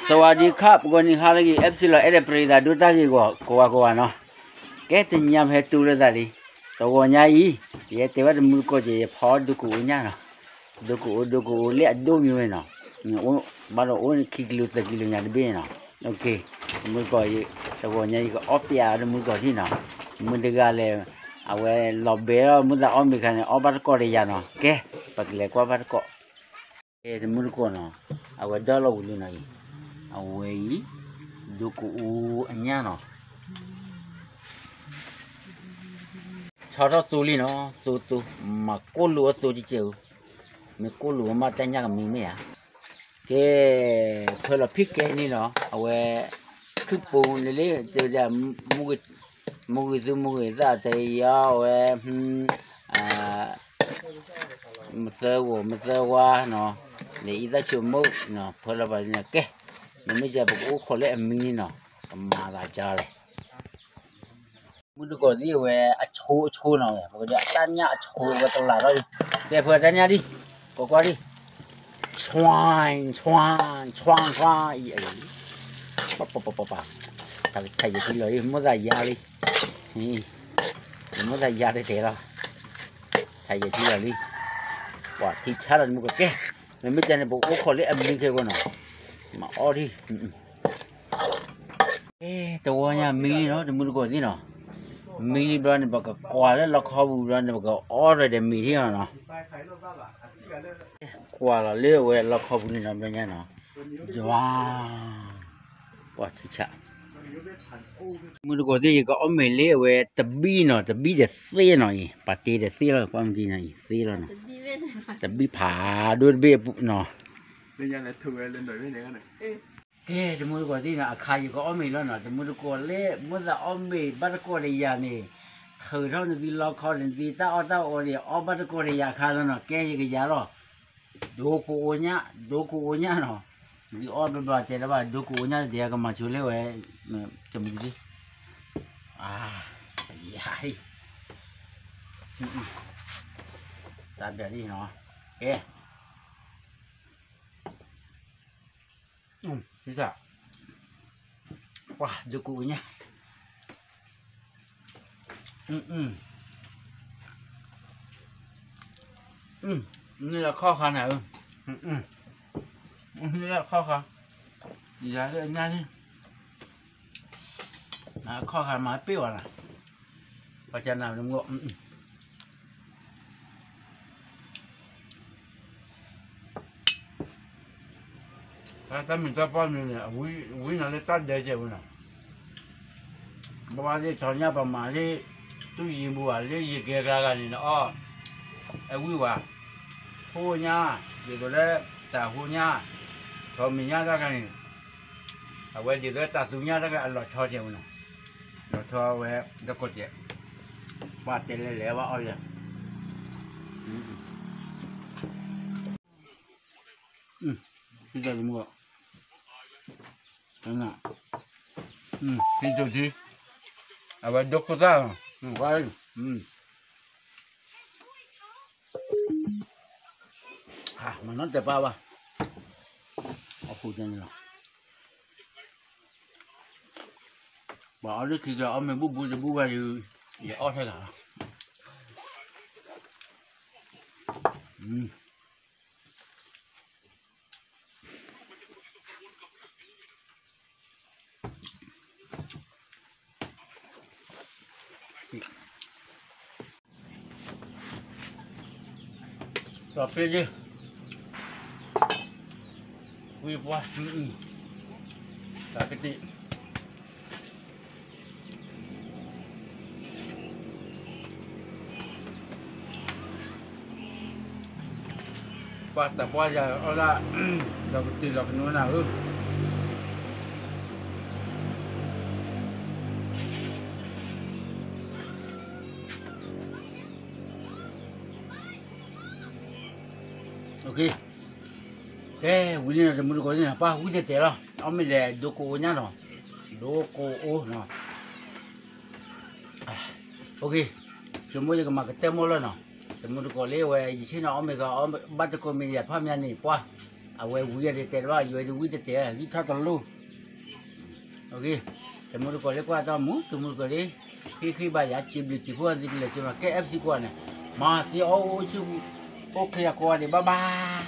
สวัสดีครับ ဂီၤနံၤဟါလၢအဂ့ၤ အဲၣ်ပစံလီၤ အဲၣ်ဒိးပရံသးဒိၣ်တၢ်ဂ့ၢ်ဂီၤ ကိးဂၤကိးဂၤနီၤ. ကဲ တနံၤညါဖဲတူၢ်လိာ်သးလံ, တဂီၤညါအံၤ ယဟဲတဲဘၣ်တမုၢ်တကိးက့ၤ ယဖီဒိကအိညၣ်နီၤ. ဒိကအိ ဒိကအိလၢအဒိၣ်မံဝဲနီၤ. ဘၣ်ဒီးအိၣ်ခံကံလိၤသၢကံလိၤညါတဘ့ၣ်နီၤ. တမုၢ်တကိးအံၤ တဂီၤညါအံၤကအိၣ်ပျဲတမုၢ်တကိးထံၣ်နီၤ. မုၢ်တဂၤလဲၣ် အဝဲလီၤဘဲလီၤ မုၢ်သးအီၣ်မ့ၤခါန့ၣ် အီၣ်ဘၣ်တကိးတယၤနီၤ. ကဲ ပကလဲၤကွၢ်ဘၣ်တကိး တမုၢ်တကိးနီၤ, အဝဲဒၣ်လီၤဝံၤလံနီၤအံၤ, အဝဲအံၤ ဒိကအိအညၣ်နီၤ. ဆီထီၣ်သိလံနီၤ, သိသိ, မၤကိၢ်လိာ်အသိတကဲးဧိၤ, မ့ၢ်ကိၢ်လိာ်ဝဲမးတၢ်ညၣ်ကမံမ့ၢ်ဧါ. ကဲ ဖၢလီၤဖံးကဲန့ၣ်နီၤ, အဝဲ ခုၣ်ပူၤန့ၣ်လၢ တဲဝဲဒၣ် မုၢ်ဂ့ၤသူမုၢ်ဂ့ၤသးတယီဝဲ မသၢဂီၤမသၢဝါနီၤ, လဲၤအံသၣ်ဆိမိၣ်နီၤ, ဖၢလီၤပှၤန့ၣ် ကဲ မ့မ့ၢ်ကဲ ပကအိၣ်ခိးလၢအမံန့ၣ်နီၤ, ကမၤသးကၢ်လဲၣ်. မုၢ်တကိးသ့ၣ်ဝဲ အဆိအဆိနီၤ, ပကဒၣ်တၢ်ညၣ်အဆိဝဲတလးထီၣ်လံ, ကဲဖၢတၢ်ညၣ်လံ, ကွၢ်ကွၢ်လံ, ဆွၣ် ဆွၣ် ဆွၣ် ဆွၣ် အံၤ အံၤ ပပပပပ, တၢ်ယထံလီၤလံ မိၣ်သးယါလံ, မိၣ်သးယါတတဲလီၤ, တၢ်ယထံလီၤလံ, ပှၤထံဆါလီၤတမုၢ်ကီးကဲ, မ့မ့ၢ်ကဲန့ၣ် ပကအိၣ်ခိးလၢအမံခဲကိာ်နီၤ, မၤအီၣ်ထံ တဝီညါမံလံနီၤ တမုၢ်တကိးသ့ၣ်နီၤ, မံလံဘျီန့ၣ် ပကကွၢ်လၢလီခီပူၤဘျီန့ၣ် ပကအီၣ်ရၢၢ်ဒီးမ့ၤထံနီၤနီၤ, ကွၢ်လီၤလၢအဝဲလီခီပူၤန့ၣ်နီၤ ဘျီညါနီၤ, ယွၤ ပှၤထံဆး မုၢ်တကိးသ့ၣ် ယကအီၣ်မ့ၤလၢအဝဲတဘံၣ်နီၤ, တဘံၣ်ဒီးသ့ၣ်နီၤအံၤ, ပာ်တ့ဒီးသ့ၣ်လီၤ, ကွၢ်မုၢ်ကံနီၤအံၤ သ့ၣ်လီၤနီၤ, တဘံၣ်ဖးဒိၣ်တဘ့ၣ်အပူၤနီၤ, ကဲ တမုၢ်တကိးသ့ၣ်နီၤ အခါယကအီၣ်မ့ၤလီၤနီၤ, တမုၢ်တကိးလၢ မုၢ်သးအီၣ်မ့ၤဘၣ်တကိးဒီးယၤန့ၣ်, ထုးထီၣ်နသုလီခီန့ၣ် နသုတၢ်အီၣ်တၢ်အီန့ၣ် အီၣ်ဘၣ်တကိးဒီးယၤအခါလီၤနီၤ, ကဲယကယၤလီၤ, ဒိကအိညၣ် ဒိကအိညၣ်နီၤ, နသုအီၣ်ဘျီဘျီတဲလၢၤဘၣ် ဒိကအိညၣ်တယၤကမၤဆိလၢဝဲ, တမုၢ်တကိးသ့ၣ်, ယၤလံ, စးဘၣ်လံနီၤ, ကဲ ပှၤ ဒိကအိညၣ်, န့ၣ်လၢခီၣ်ခါန့ၣ်, န့ၣ်လၢခီၣ်ခါ, ယၤလၢအညၣ်န့ၣ်, ခီၣ်ခါမၤပ့ၢ်ဝဲလၢ, ပှၤကနၣ်မ့ၢ် တၢ်မ့ၢ်တၢ်ပီၢ်မ့ၢ်န့ၣ် ဝံၤနီၤလၢတၢ်ဒဲးကဲဝဲနီၤ, ဘၣ်ဘၣ်လၢထီညၣ်ပမၤလၢ တူၢ်ယံၤမူဘၣ်လၢယကဲကျါဂၤန့ၣ် အီၣ်, အဝံၣ်ဝဲ, ဖိညၣ်, ဒ်သိးလၢ တၢ်ဟိညၣ်, ထီမ့ၢ်ညၣ်တၢ်ဂၤန့ၣ်, အဝဲဒ်သိးလၢတၢ်သူညၣ်တၢ်ဂၤအလီၤဆီကဲဝဲနီၤ, လီၤဆီဝဲ, ဒီးကိးကဲ, ဘၣ်တဲလဲၤလဲၤဘၣ်အီၣ်ယၤ ထံကၠိထံ, အဝဲဒိခိၣ်သၣ်, ဝါ, မၤနီၢ်တဲပၢ်ဘၣ်, အဃိန့ၣ်လီၤ, ပှၤအီၣ်လၢထံကၠိအီၣ်မ့ၢ်ဘူၣ်ဘူၣ်တဘူၣ်ဘၣ်ဒီး, ယအီၣ်ထဲဂၤလီၤ. ဒီးပ့ၢ်လံ, ဝံပှၢ်, တၢ်ကတံၢ် ပှၤတၢ်ပှၢ်ယၤအီၣ်ဒၣ်, လီၤကတံၢ်လီၤကနိနၤဧၢ, ကဲ ဝံၤန့ၣ် တမုၢ်တကိးန့ၣ် ပှၤဝံၤတဲတဲလီၤ, အီၣ်မ့ၢ်လဲၣ် ဒိကအိညၣ်နီၤ, ဒိကအိနီၤ, ဆိကမိၣ်ယကမၤကတၢၢ်မိၣ်လၢနီၤ, တမုၢ်တကိးလၢဝဲ ယဆ့ၣ်နီၤအီၣ်မ့ၢ်ဂ့ၤ ဘၣ်တကိးမ့ၢ်ယၤဖးမ့ၢ်န့ၣ် ပှၤ အဝဲဝံၤအဒဲးတဲတဘၣ် ယဝဲဒၣ်ဝံၤတတဲ ဂံၢ်ထီၣ်တလိၣ်, တမူတကိးလၢကွၢ်တၢ်မူ တမူတကိးလၢ ဃ့ဃ့ဘါယၤ စံးဘျုးစံးဖှိၣ်သ့ကလဲာ်ကၠိမး ကဲ FC ကွၢ်န့ၣ်, မၤသ့အီၣ်အိၣ်ဆူၣ် အိၣ်ချ့အကိးဂၤဒဲး bye bye.